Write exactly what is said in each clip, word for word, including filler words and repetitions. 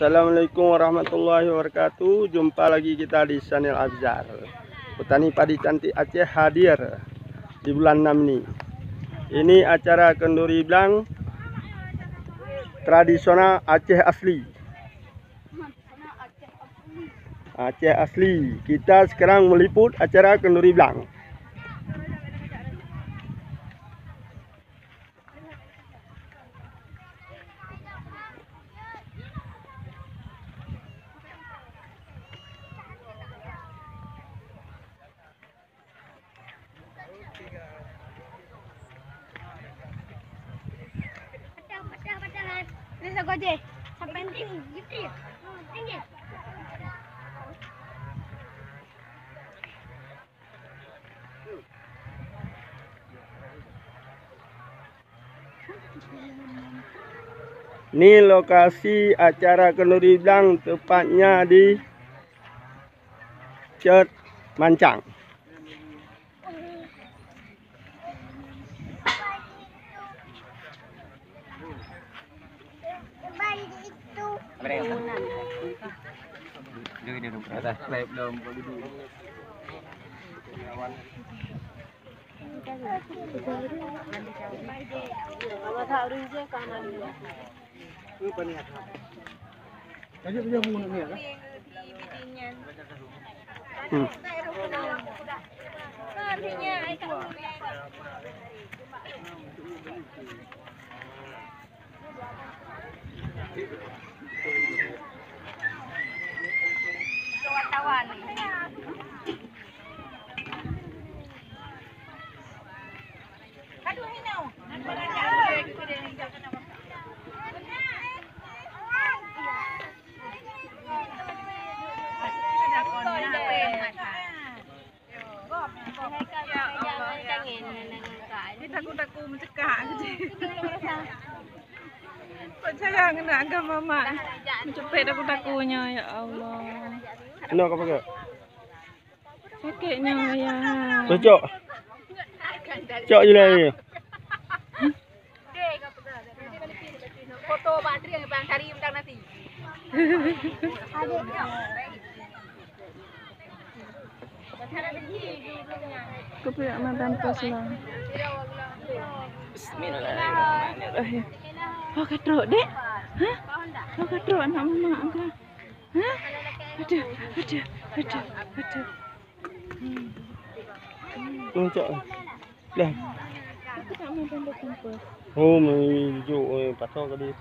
Assalamualaikum warahmatullahi wabarakatuh. Jumpa lagi kita di channel Abizar. Petani padi cantik Aceh hadir di bulan enam ini. Ini acara kenduri blang tradisional Aceh asli. Aceh asli. Kita sekarang meliput acara kenduri blang. Ni lokasi acara kenduri blang, tepatnya di Cot Mancang. Hmm. Di taku-taku meucekak. Kok cara ngena agama mak? Meucupet taku-taku nyoe, ya Allah. Kena apa ke? Sakit nyoe, ya. Cocok. Cok je lah ni. Foto bak Tri yang bang cari bintang nasi. Keupeue mantong pos lah. Bismillahirrahmanirrahim. Oh, ka trok, Dek? Hah? Oh, ka trok anak mamak ka? Hah? Aduh, aduh, aduh, aduh. Hmm. Puncak. Dah. Aku tak mau tanda kumpul. Oh, menuju, eh, pasal tadi.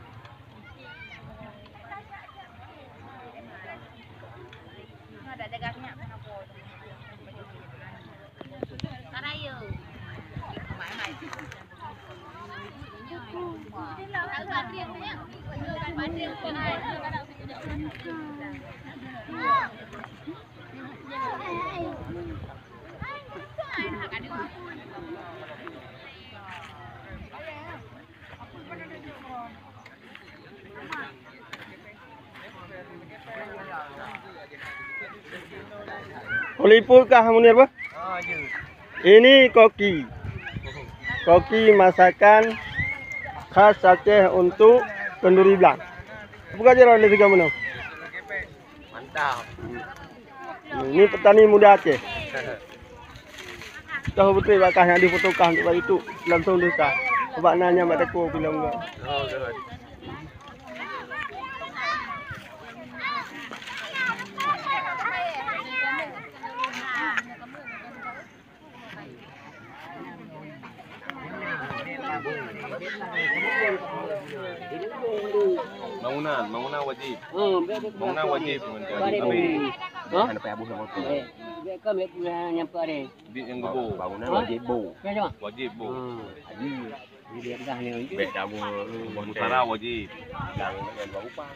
Uliput kah Munir, bah? Ini koki. Koki masakan khas Aceh untuk kenduri blang. Buka je lé tiga menu. Mantap. Ini petani muda Aceh. Tahu betul bak kah nyang difoto kah untuk bak YouTube, langsung desa. Bak nanya mak teko bilang enggak. Oh, good. Bangunan, bangunan wajib. Bangunan wajib. Wajib. Habis. Hah? Ada payah buh sama tu. Eh, dia kan baik pulang nyampe hari. Di yang gebo. Bangunan wajib bu. Ya, cuma. Wajib bu. Hmm. Jadi, jadi dia dah ni. Baik dah bu. Musara wajib. Yang yang dua upah.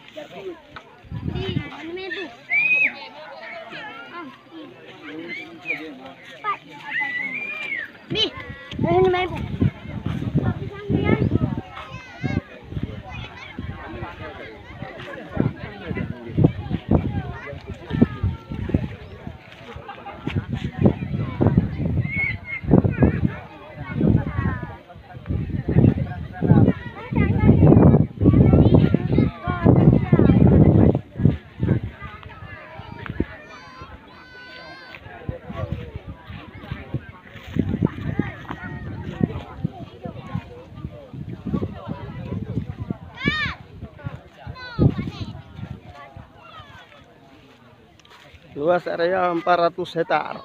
Luas area empat ratus hektar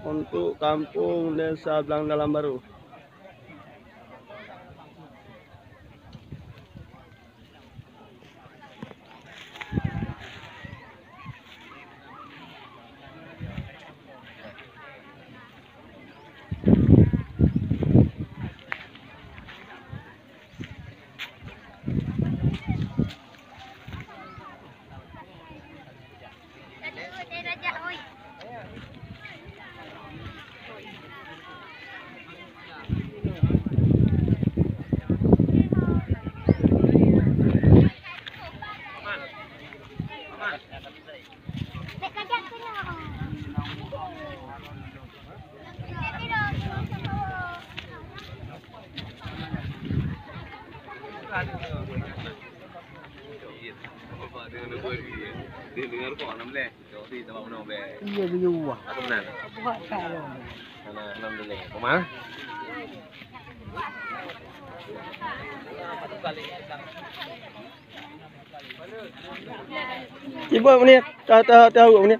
untuk kampung Desa Blang Dalam Baru. Iya, jauh. Alhamdulillah. Koma. Tiga menit, tahu, tahu, tahu menit.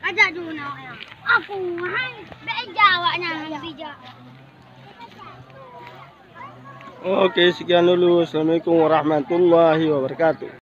Ajak dulu nak, ya. Aku hai, bek jawab nyan, bijak. Oke, sekian dulu. Assalamualaikum warahmatullahi wabarakatuh.